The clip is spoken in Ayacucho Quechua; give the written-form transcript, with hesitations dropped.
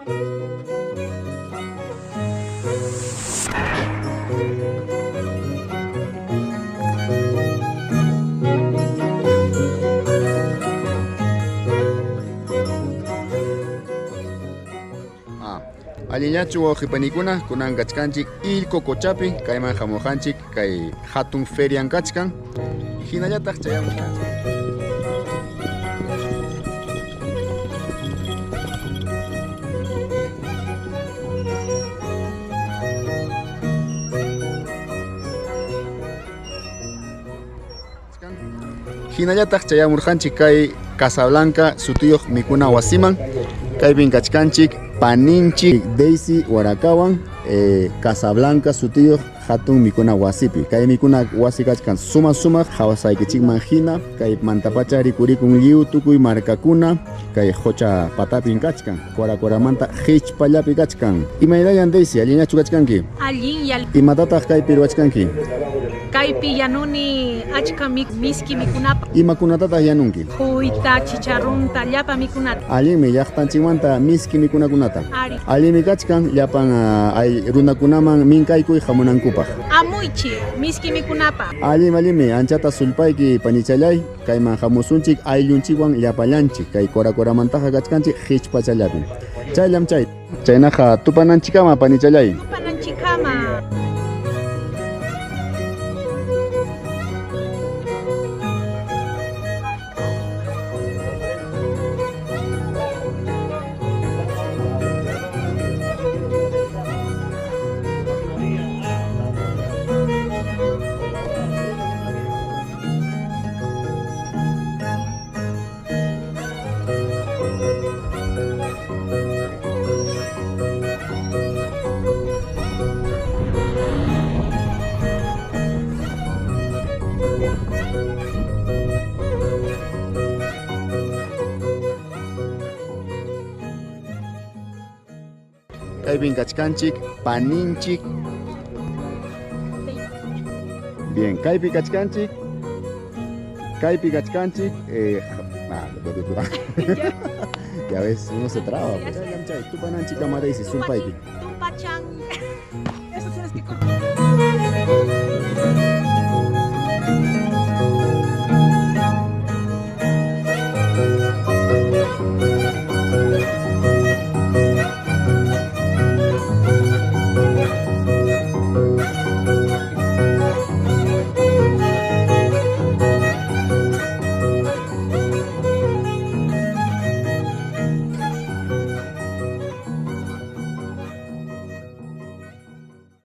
Ah, allinllachu wawqi panikuna, kunan kachkanchik Illco Qochapi, kayman hamurqanchik kay hatun ferian kachkan, hinallataq chayamurqanchik. Hinallataq chayamurqanchik kay Casablanca sutiyuq mikuna wasiman. Kaypin kachkanchik paninchik Daisy Warakawan Casablanca sutiyuq hatun mikuna wasipi. Kay mikuna wasi kachkan suma sumaq qhawasqaykichikman hina kay mantapacha rikurikun lliw tukuy markakuna kay qucha patapin kachkan. Cuaracuaramanta qichpallapi kachkan. Imaynallan Daisy, allinllachu kachkanki? Allinlla. Imatataq kaypi ruwachkanki? Kaypi yanuni achka miski mikunapa. Imakunatataq yanunki? Quyta, chicharrunta, llapa mikunata. Allinmi llaqtanchikmanta miski mikunakunata. Ari. Allinmi kachkan llapan ay runakunaman minkaykuy hamunankupaq. Amuychik miski mikunapa. Allinmi, allinmi, anchata sullpayki panichallay. Kayman hamusunchik ayllunchikwan llapallanchik kay Coracoramantaqa kachkanchik qichpachallapim. Chayllam chay. Chaynaqa tupananchikkama panichallay. Tupananchikkama. Kaypin kachkanchik paninchik. Bien, kaypi kachkanchik. Kaypi kachkanchik. Ya ves, uno se traba. Pues. Chay, tupananchik kama Daisy, sulpayki. Tupachan. Eso tienes que cortar.